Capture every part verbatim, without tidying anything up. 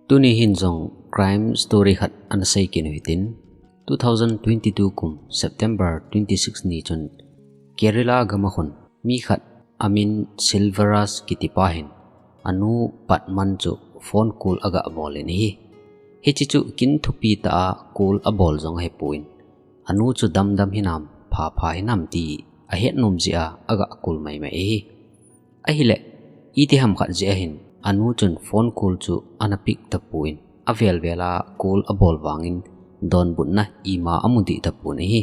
Tuni hin jong crime story khat ana sei kit u hitin, two thousand twenty-two kum September twenty-six ni chun Kerala gam a hin mi khat amin Silveraj kiti pa hin anu Padma chu phone call aga bol in ahi. Hiche chu kin thupi tah a call abol jong ahipon, anu chu damdam hinam, phapha hinam ti ahet nom jeh a aga call maimai ahi. Ahile, itiham khat jeh a hin anu chun phone call chu ana pick tapon, avel vel a call abol vangin donbutna ima amu dih tapon ahi.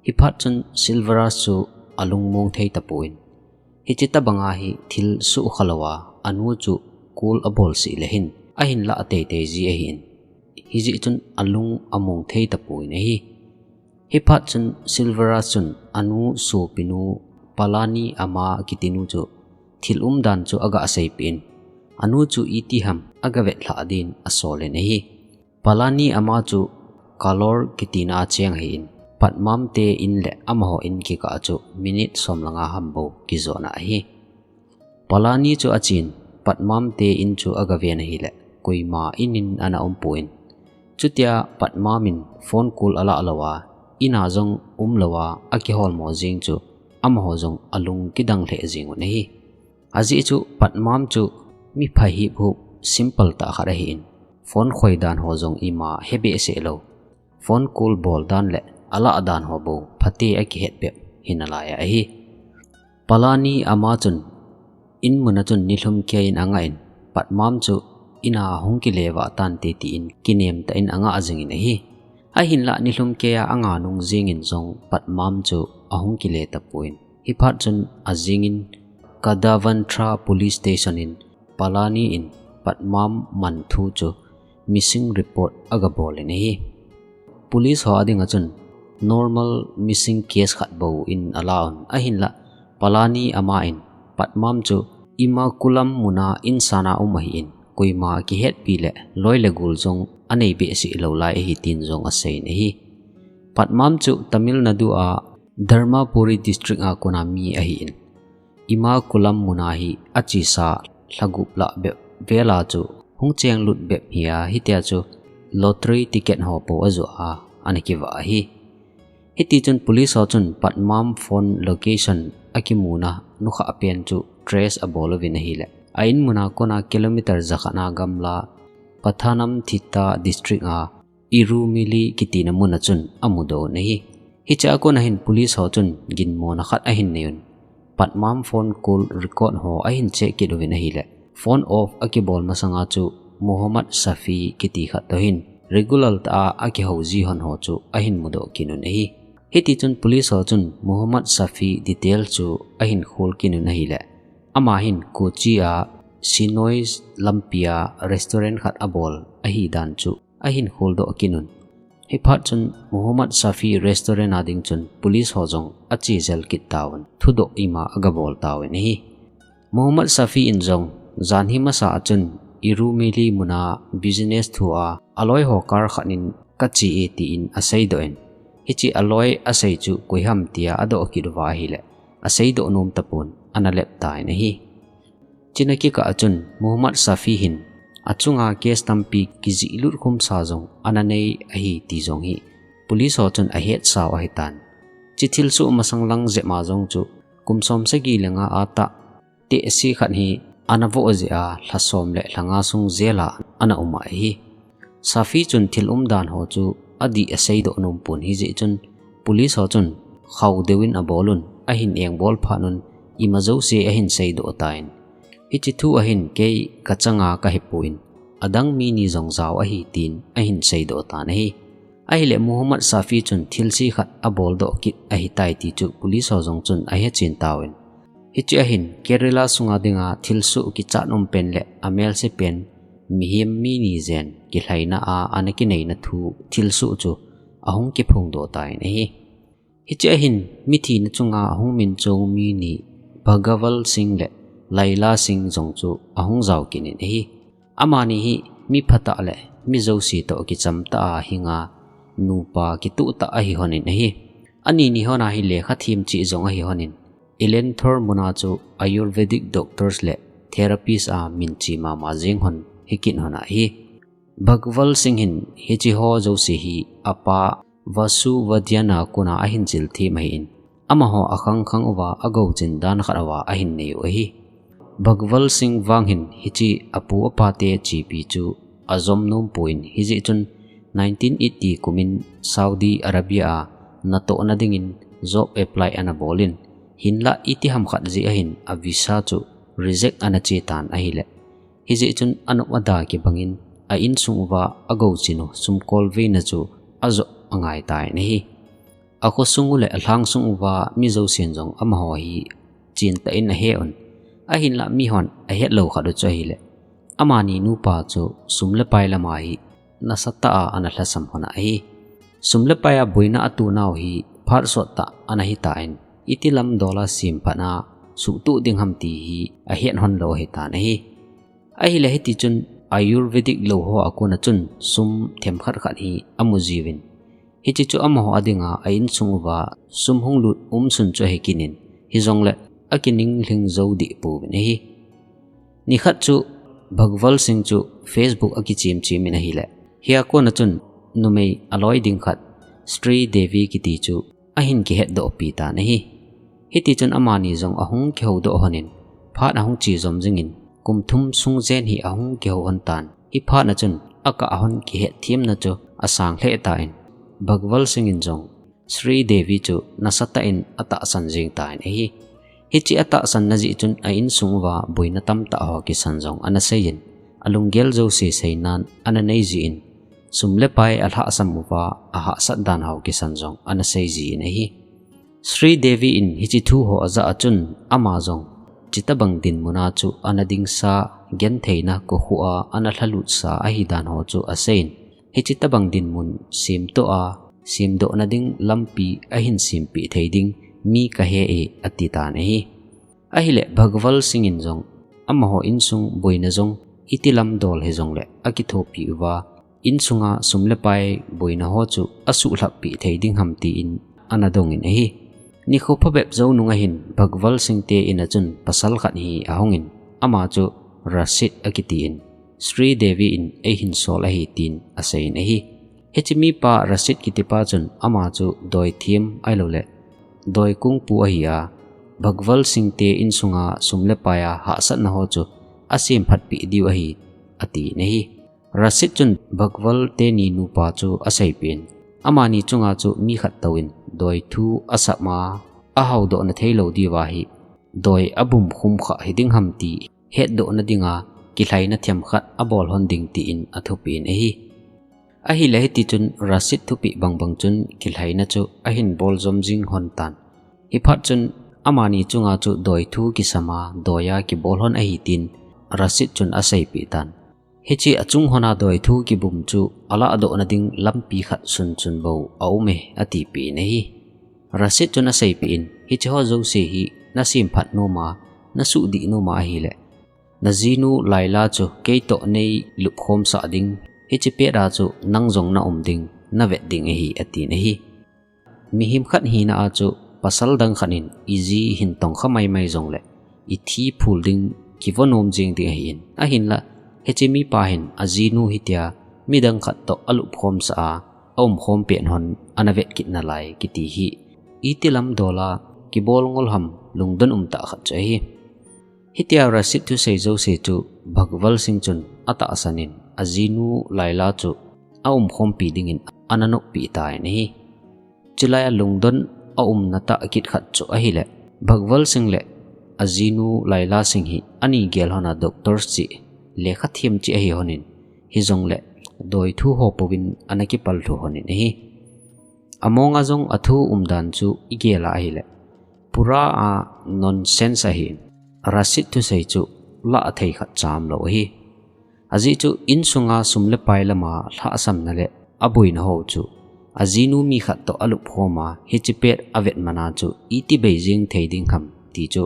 Hiphat chun Silveraj chu alung mong thei tapon, hiche tobang a hi thil sukha lou a anu chu call abol seh le hin ahin lah teitei ji ahin, hijeh chun alung among thei tapon ahi. Hiphat chun Silveraj chun anu sopinu Palani Amma kitinu chu thil umdan chu aga seipeh in, anu chu itiham aga vetlhah din asol in ahi. Palani Amma chu Kalor kitina a cheng ahin, Padma te in le amaho in kikah chu minute som le nga ham bou kijotna ahi. Palani chu achen, Padma te in chu aga ven ahile, koima in in ana umpon, chutia Padma in phone call alah lou a, in a jong umlou a akiholmo jeng chu, amaho jong alung kidang lheh jeng un ahi. Ajeh chu Padma chu mi pha hiphup simple tah khat ahin, phone khoi dan ho jong ima hebehseh lou, phone call bol dan le alah dan ho bou phate akihet bep hinalai ahi. Palani Amma chun in mun a chun nilhum keiya in anga in, Padma chu in a hung kile vah tante tin kinem tah in anga jing in ahi. Ahinlah nilhum keiya anga nung jengin jong Padma chu ahung kile tapon, hiphat chun ajingin Kadavantara Police Station in Palani in Padma man thu chu missing report aga bol in ahi. Police ho ading a chun normal missing case khat bou in ala un, ahinlah Palani Amma in Padma chu Ernakulam mun a in san a um ahin, koima kihetpi le loi le gol jong anei behseh lou lai ahi tin jong asei in ahi. Padma chu Tamil Nadu a Dharmapuri district a kon a mi ahin, Ernakulam mun a hi achesa lha gup lah bep vel a chu hung chenglut bep hi a, hitia chu lottery ticket ho po ajoh a ana kivah ahi. Hitichun police ho chun Padma phone location akimuna nukhah pen chu trace abol uvin ahile, a in mun a kon a kilometer jakhat na gamla Pathanamthitta district a Erumili kitina mun a chun amudoh un ahi. Hiche a kon a hin police ho chun ginmona khat ahin nei un, Padma phone call record ho ahin check kit uvin ahile, phone off akibol masanga chu Mohammad Shafi kiti khat toh hin regular tah a akihou ji hon ho chu ahin mudoh kit un ahi. Hitichun police ho chun Mohammad Shafi detail chu ahin khol kit un ahile, ama hin Kochi a Shenoy lampi a restaurant khat abol ahi dan chu ahin kholdoh kit un. Hiphat chun Mohammad Shafi restaurant a ding chun police ho jong ache jel kit tauvin, thudoh ima aga bol tauvin ahi. Mohammad Shafi in jong jan hi masa a chun Erumili mun a business thu a aloi ho car khat in kache e tin aseidoh in, hiche aloi asei chu koi ham tia adoh kit uva ahile, aseidoh nom tapon, ana lep tan ahi. Chuna kikah a chun Mohammad Shafi hin achunga case tampi kijih lut khumsa jong ana nei ahi ti jong hi police ho chun ahetsau ahitan. Hiche thilsoh masang lang jep ma jong chu kum som sagi le nga a tah tehse khat hi ana voh jeh a lha som le lha nga sung jail a ana um ahi. Shafi chun thil umdan ho chu adih aseidoh nom pon, hijeh chun police ho chun khau deuin abol un, ahin engbol phat un, ima jouse ahin seidoh tan. Hiche thu a hin kei kachanga kahipon, adang mi ni jong jao ahi tin ahin seidoh tan ahi. Ahile Mohammad Shafi chun thilse khat aboldoh kit ahitai ti chu police ho jong chun ahechen tauvin. Hiche a hin Kerala sunga dinga thilsoh kichat um pen le amelse pen mihem mi ni jen kilhaina a ana kineina thu thilsoh chu ahung kiphongdoh tan ahi. Hiche a hin mithina chunga ahung minchong mi ni Bhagwal Singh le Laila Singh jong chu ahung jao kit in ahi. Amani hi mi phatah le mi jouse toh kicham tah a hinga nupa kitoh tah ahi hon in ahi. Anini hon a hi lekha them cheh jong ahi hon in, Alantor mun a chu Ayurvedic doctors le therapist a minche mama jeng hon hikit hon ahi. Bhagwal Singh hin hiche ho jouse hi apa Vasuvadyan a kona ahin chil them ahin, amaho akhang khang uva agou chin dan khat uva ahin nei u ahi. Bhagwal Singh vang hin hiche apu apa te chepi chu ajom nom pon, hijeh chun nineteen eighty kumin Saudi Arabia a natohna dingin job apply ana bolin, hinlah itiham khat jeh ahin a visa chu reject ana che tan ahile, hijeh chun anop ada kibangin a insung uva agou chin u sumkol veina chu ajoh angai tan ahi. Akhosung u le alhangsung uva mi jousen jong amaho hi chentah in ahe un. Ahinlah mihon ahet lou khat u chu ahile, amani nupa chu sum le pai lama hi nasatah a ana lhasam hon ahi. Sum le pai a boina atonau hi phat sottah ana hitan, itilam dola semphat a suhtuh ding ham ti hi ahet hon lou ahitan ahi. Ahile hiti chun Ayurvedic lou ho a kona chun sum themkhat khat hi amu jiuvin, hiche chu amaho adinga a insung uva sum hung lut umsun chu ahi kit in, hijongle akining lhing jou deh pouvin ahi. Nikhat chu Bhagwal Singh chu Facebook akichem chem in ahile, hia kona chun numei aloi ding khat Sri Devi kiti chu ahin kihetdoh pi tan ahi. Hiti chun amani jong ahung kihoudoh hon in, phat ahung che jom jingin, kum thum sung jen hi ahung kihou hon tan. Hi phat na chun akah hon kihet themna chu asang lheh tan, Bhagwal Singh in jong Sri Devi chu nasatah in atahsan jeng tan ahi. Hiche atahsan na jeh chun a insung uva boina tamtah ho kisan jong ana seiyin, alunggel jouse seinan ana nei jin, sum le pai alhahsam uva ahahsat dan ho kisan jong ana sei jin ahi. Sri Devi in hiche thu ho ajah a chun ama jong chutobang dinmun a chu ana dingsa, gentheina kokhuh a ana lhalut sa ahi dan ho chu aseiyin, hiche tobang dinmun semtoh a, semdohna ding lampi ahin sempeh thei ding mi kahe e, ati tan ahi. Ahile Bhagwal Singh in jong amaho insung boina jong itilam dol hijongle akithopi uva, insunga sum le pai boina ho chu asuhlhap peh thei ding ham tin ana dongin ahi. Nikho phabep jou nung ahin Bhagwal Singh te in a chun pasal khat hi ahungin, ama chu Rashid akitin, Sri Devi in eihin sol ahi tin aseiyin ahi. Hiche mipa Rashid kitipa chun ama chu doithem ahilouleh doikungpu ahi a, Bhagwal Singh te insunga sum le pai a hahsatna ho chu asemphat peh diu ahi, atin ahi. Rashid chun Bhagwal teni nupa chu aseipeh in, amani chunga chu mi khat touvin doithu asap ma, ahaodohna theilou diuva hi doi abum khum kha hiding ham ti hetdohna dinga kilhaina themkhat abol hon ding tin athupeh in ahi. Ahile hiti chun Rashid thupeh bangbang chun kilhaina chu ahin bol jom jing hon tan. Hi phat chun amani chunga chu doithu kisam a, doi a kibol hon ahi tin Rashid chun aseipeh tan. Hiche achung hon a doithu kibum chu alahdohna ding lampi khat sunsun bou aum e, atipeh in ahi. Rashid chun aseipeh in, hiche ho jouse hi nasemphat nom a, nasuhdih nom a ahile, najinu Laila chu keitoh neilupkhom sah ding, hiche pet a chu nang jong naum ding, navet ding ahi, atin ahi. Mihem khat hina a chu pasal dang khat in iji hin tongkha maimai jongle ithi phul ding kivo nom jeng ding ahin, ahinlah hiche mipa hin ajinu hitia midang khat toh alupkhom sah a, aumkhom pet hon ana vet kit nalai kiti hi itilam dol a kibol ngol ham lungdon umtah khat chu ahi. Hitia Rashid thusei jouse chu Bhagwal Singh chun atahsan in ajinu Laila chu aumkhompi dingin ana noppeh tan ahi. Chulai a lungdon aumna tah kit khat chu ahile, Bhagwal Singh le ajinu Laila Singh hi ani gel hon a doctors cheh, lekha them cheh ahi hon in, hijongle doithu ho pouvin ana kipal lhu hon in ahi. Amonga jong athu umdan chu igel a ahile, pura a nonsense ahin, Rashid thusei chu lah thei khat cha umlou ahi. Ajeh chu insunga sum le pai lama lhahsamna le aboina ho chu ajinu mi khat toh alupkhom a, hiche pet avet man a chu iti bei jeng thei ding ham ti chu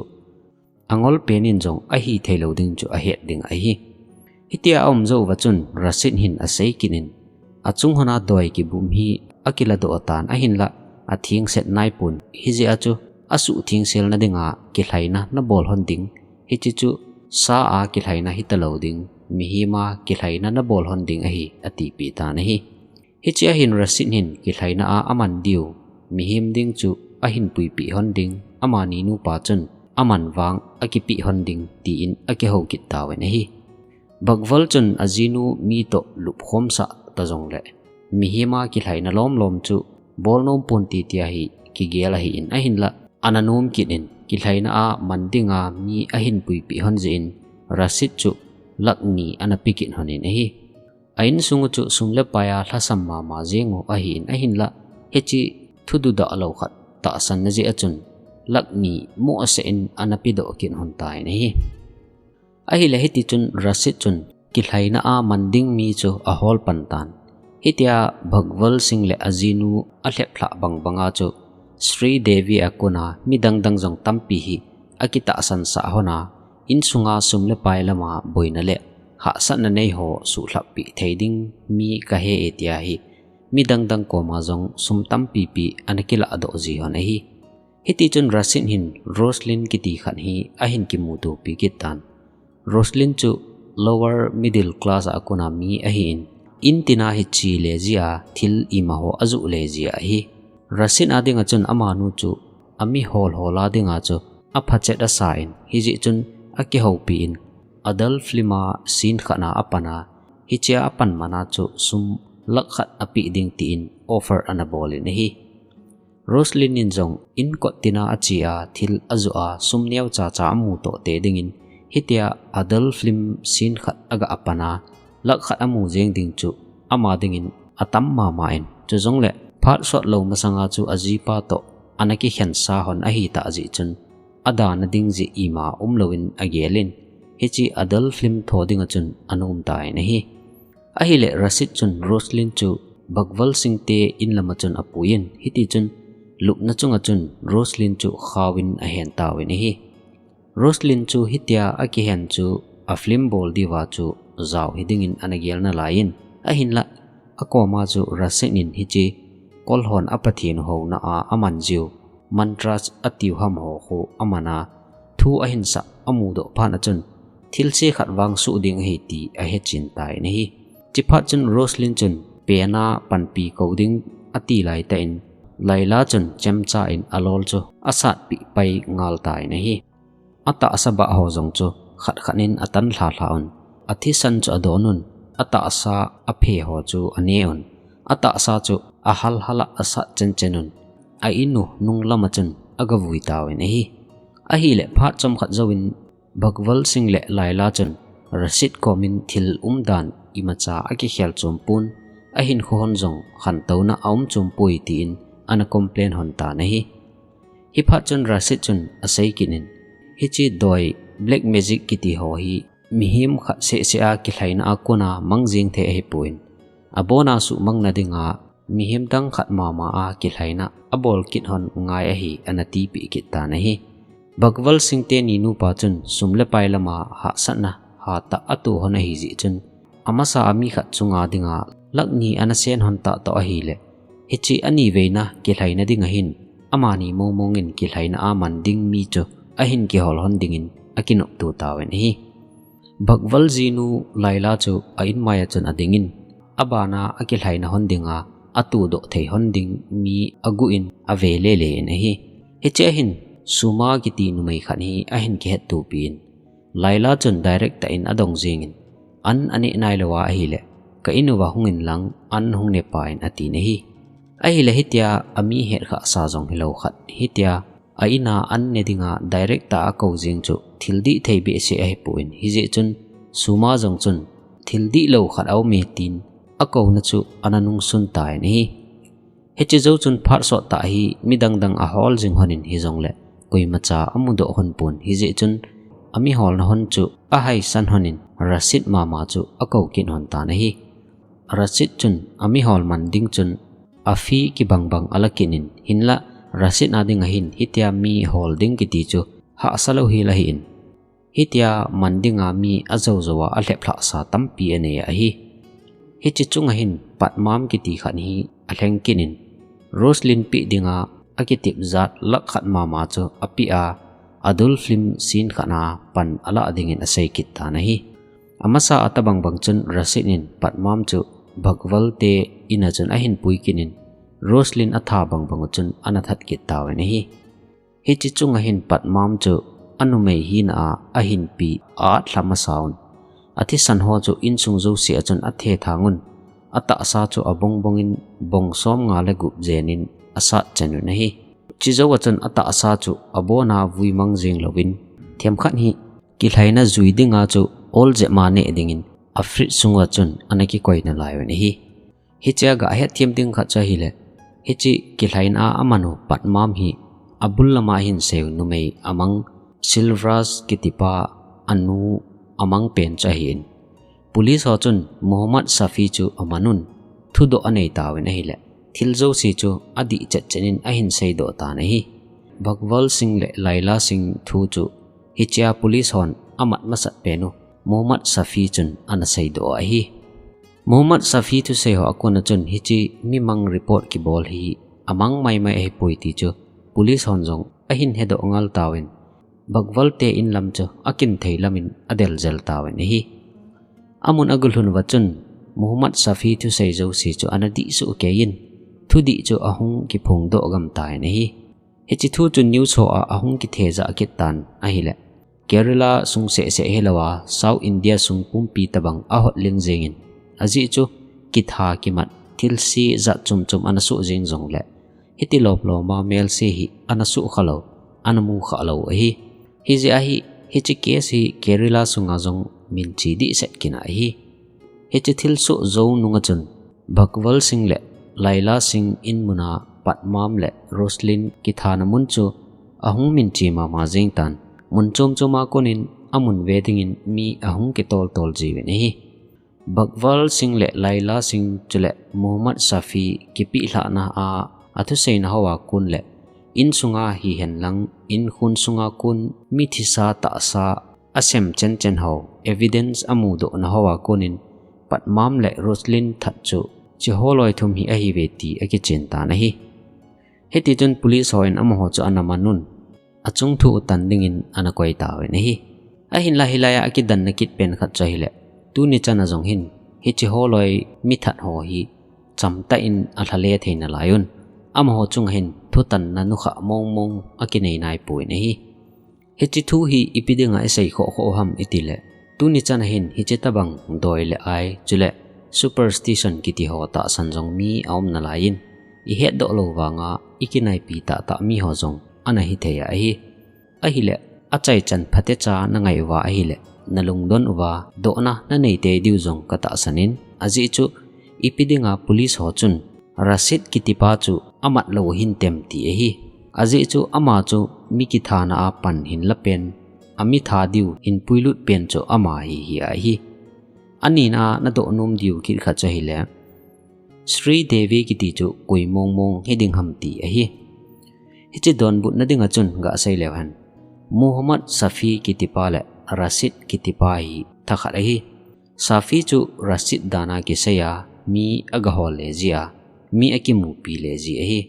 angolpen in jong ahi theilou ding chu ahet ding ahi. Hitia aum jou uva chun Rashid hin asei kit in, achung hon a doi kibum hi akiladoh tan, ahinlah athengset naipon, hijeh a chu asuhthengselna dinga kilhaina nabol hon ding, hiche chu sa a kilhaina hitalou ding, mihem a kilhaina nabol hon ding ahi, atipeh tan ahi. Hiche ahin Rashid hin kilhaina a aman diu mihem ding chu ahin puipeh hon ding, amani nupa chun aman vang akipeh hon ding, tin akihou kit tauvin ahi. Bhagwal chun ajinu mi toh lupkhomsah ta jongle, mihem a kilhaina lomlom chu bolnom ponte tia hi kigel ahin, ahinlah ana nom kit in, kilhaina a man dinga mi ahin puipeh hon jeh in Rashid chu lakh ni ana pe kit hon in ahi. A insung u chu sum le pai a lhasam mama jeng u ahin, ahinlah hiche thududah lou khat tahsanna jeh a chun lakh ni mohseh in ana pedoh kit hon tan ahi. Ahile hitichun Rashid chun kilhaina a man ding mi chu ahol pan tan. Hitia Bhagwal Singh le ajinu alhep lhah bang banga chu Sri Devi a kona mi dangdang jong tampi hi akitahsan sah hon a, insunga sum le pai lama boina le hahsatna nei ho suhlhap peh thei ding mi kahi e tia hi mi dangdang koma jong sum tampi pi ana kilah doh ji hon ahi. Hitichun Rashid hin Roslyn kiti khat hi ahin kimuto pi kit tan. Roslyn chu lower middle class a kona mi ahin, in tina hi che le jia thil ima ho ajoh le jia ahi. Rashid a dinga chun amanu chu ami hol hol a dinga chu apha chet asa in, hijeh chun akihoupi in, adult film a scene khat a apan a, hichea apan man a chu sum lakh khat apeh ding tin offer ana bol in ahi. Roslyn in jong in kot tina ache a thil ajoh a sum neocha cha amu toh te dingin, hitia adult film scene khat aga apan a lakh khat amu jeng ding chu ama dingin atam mama in, chujongle phat sot lou masanga chu ajipa toh ana kikhen sa hon ahi tah jeh chun, adana ding jeh ima umlou in agel in, hiche adult film tho dinga chun ana um tan ahi. Ahile Rashid chun Roslyn chu Bhagwal Singh te in lama chun apui in, hitichun lupna chunga chun Roslyn chu khauvin ahen tauvin ahi. Roslyn chu hitia akihen chu a film bol diuva chu jao hi dingin ana gel nalai in, ahinlah akoma chu Rashid in hiche kol hon a Pathen houna a aman jiu mantras atiu ham ho khu aman a, thu ahin sah amudoh phat a chun thilse khat vang suh ding ahi ti ahechen tan ahi. Chuphat chun Roslyn chun pen a panpi kou ding ati laitah in, Laila chun chemcha in alol chu asatpeh pai ngal tan ahi. Atahsa bah ho jong chu khat khat in atan lha lha un, athisan chu adon un, atahsa aphe ho chu ane un, atahsa chu ahal hal a asat chen chen un, a in u nung lama chun aga vui tauvin ahi. Ahile phat chomkhat jouvin Bhagwal Singh le Laila chun Rashid komin thil umdan imacha akikhel chom pon, ahinkho hon jong khantouna aum chom poi tin ana complain hon tan ahi. Hiphat chun Rashid chun asei kit in, hiche doi black magic kiti ho hi mihem khat seh seh a kilhaina a kona mang jeng thei ahipon, abona suhmang na dinga mihem dang khat mama a kilhaina abol kit hon ngai ahi, ana tipeh kit tan ahi. Bhagwal Singh teni nupa chun sum le pai lama hahsatna hatah a atoh hon ahi jeh chun, amasa a mi khat chunga dinga lakh ni ana sen hon tah toh ahile, hiche ani veina kilhaina dinga hin amani mong mong in kilhaina a man ding mi chu ahin kihol hon dingin akinopto tauvin ahi. Bhagwal jinu Laila chu a inmai a chun adingin, abana akilhaina hon dinga atohdoh thei hon ding mi aguh in ave lele in ahi. Hichea hin Suma kiti numei khat hi ahin kihettopi in, Laila chun direct tah in adong jengin, an aneh nailou a ahile, ka in uva hung in lang an hung ne pah in atin ahi. Ahile hitia ami hetkhah sa jong hilou khat hitia a in a an ne dinga direct tah a akou jeng chu thil dih thei behseh ahipon, hijeh chun Suma jong chun thil dihlou khat aume tin akouna chu ana nungsun tan ahi. Hiche jou chun phat sot tah hi midang dang ahol jing hon in hijongle koimacha amudoh hon pon, hijeh chun ami holna hon chu ahaisan hon in Rashid mama chu akou kit hon tan ahi. Rashid chun ami hol man ding chun a fee kibang bang ala kit in, hinlah Rashid a dinga hin hitia mi hol ding kiti chu hahsa lou hel ahin, hitia man dinga mi ajou jou a alhep lhah sa tampi anei ahi. Hiche chunga hin Patmam kiti khat hi alheng kit in, Roslyn peh dinga akitep jat lakh khat mama chu apeh a, adult film scene khat a pan alah dingin asei kit tan ahi. Amasa a tabang bang chun Rashid in Padmam chu Bhagwal te in a chun ahin pui kit in, Roslyn atha bang bang chun ana that kit tauvin ahi. Hiche chunga hin Padmam chu anumei hina a ahin pi a athla masa un, athisan ho chu insung jouse a chun athe thang un, atahsa chu abong bong in bong som nga le gup jen in asat chen un ahi. Chujou a chun atahsa chu abon a vui mang jeng louvin, themkhat hi kilhaina jui dinga chu ol jep ma neh dingin a fridge sunga chun ana kikoi nalai un ahi. Hichea gah hetthem ding khat chu ahile, hiche kilhaina a aman u Padmam hi abul lama hin sei u numei amang Silvraj kitipa anu amang pen chu ahin. Police ho chun Muhammad Safi chu aman un, thudoh anei tauvin ahile, thil jouse chu adih chet chet in ahin seidoh tan ahi. Bhagwal Singh le Laila Singh thu chu hichea police hon amat masat pen u Muhammad Safi chun ana seidoh ahi. Muhammad Safi thusei ho a kona chun hiche mi mang report kibol hi amang mai mai ahipoi ti chu police hon jong ahin hedoh ngal tauvin, Bhagwal te in lam chu akin thei lamin adel jel tauvin ahi. Amun agulhun uva chun Muhammad Safi thusei jouse chu ana dih soh kei in, thudih chu ahung kiphongdoh gam tan ahi. Hiche thu chu news ho a ahung kithe jah kit tan ahile, Kerala sung seh seh hilouva South India sung pumpi tabang ahot ling jeng in, ajeh chu kitha kimat thilse jat chom chom ana soh jeng jongle, hiti lom lom a melse hi ana soh kha lou, ana mu kha lou ahi. Hijeh a hi, hiche case hi Kerala sunga jong min che dih set kit ahi. Hiche thilsoh jou nunga chun Bhagwal Singh le Laila Singh in mun a Padmam le Roslyn kithana mun chu ahung min che mama jeng tan, mun chom chom a konin amun ve dingin mi ahung kitol tol jiuvin ahi. Bhagwal Singh le Laila Singh chule Muhammad Safi kipehlhahna a athuseina hoa kon le, insunga hihen lang inkhun sunga kon mi thisa tahsa asem chen chen ho evidence amudohna hoa konin Padmam le Roslyn that chu hiche holoi thum hi ahiuve ti akichen tan ahi. Hiti chun police hon amaho chu ana man un, achung thu utan dingin ana koi tauvin ahi. Ahinla hilai a akidanna kit pen khat chu ahile, tuni chan a jong hin hiche holoi mi that ho hi chamtah in alha le thei nalai un, amaho chunga hin thutanna nukhah mong mong akinei naipon ahi. Hiche thu hi ipi dinga isei khoh khoh u ham itile, tuni chan a hin hiche tabang doi le ai, chule superstition kiti ho tahsan jong mi aum nalai in, ihetdoh lou vanga ikinaipi tahtah mi ho jong ana hithei ahi. Ahile, achaichan phatecha nangai uva ahile, nalungdon uva dohna nanei tei diu jong katahsan in, ajeh chu ipi dinga police ho chun Rashid kitipa chu amat lou hintem ti ahi. Ajeh chu ama chu mi kithana a pan hinla pen, ami tha diu hin puilut pen chu ama hi hi ahi. Anina a nadoh nom diu kit khat chu ahile, Sri Devi kiti chu koi mong mong hiding ham ti ahi. Hiche donbutna dinga chun gasei leu hen, Muhammad Safi kitipa le Rashid kitipa hi thakhat ahi. Safi chu Rashid dan a kisei a, mi agahol le ji a, mi akimupi le ji ahi.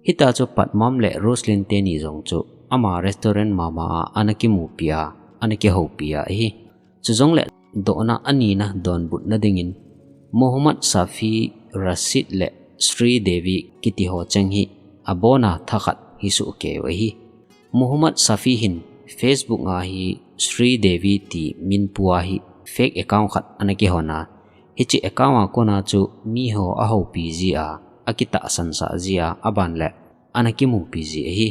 Hita chu Padmam le Roslyn teni jong chu ama restaurant mama a ana kimupi a, ana kihoupi a ahi. Chujongle dohna anina donbutna dingin Muhammad Safi, Rashid le Sri Devi kiti ho cheng hi abona thakhat hisoh keiu ahi. Muhammad Safi hin Facebook a hi Sri Devi ti min pu a hi fake account khat ana kihon a, hiche account a kona chu miho ahoupi ji a, akitahsan sah ji a, aban le ana kimupi ji ahi.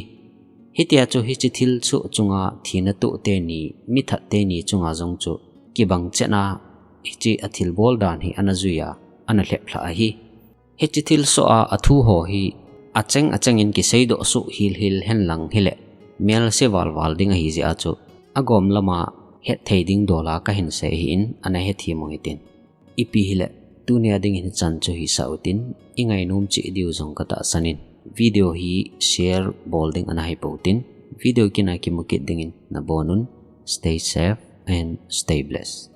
Hitia chu hiche thilsoh chunga thina toh teni, mi that teni chunga jong chu kibang chet a, hiche athilbol dan hi ana jui a, ana lheplhah ahi. Hiche thilsoh a athu ho hi acheng acheng in kiseidoh soh hil hil hen lang hile, melse val val ding ahi jeh a chu agom lama hetthei ding dol a kahin sei ahin, ana hethem u hitin. Ipi hile, tunia dingin hichan chu hisah utin, ingainom cheh diu jong katahsan in, video hi share bol ding ana hipou tin, video kin a kimu kit dingin nabon un, stay safe and stay blessed.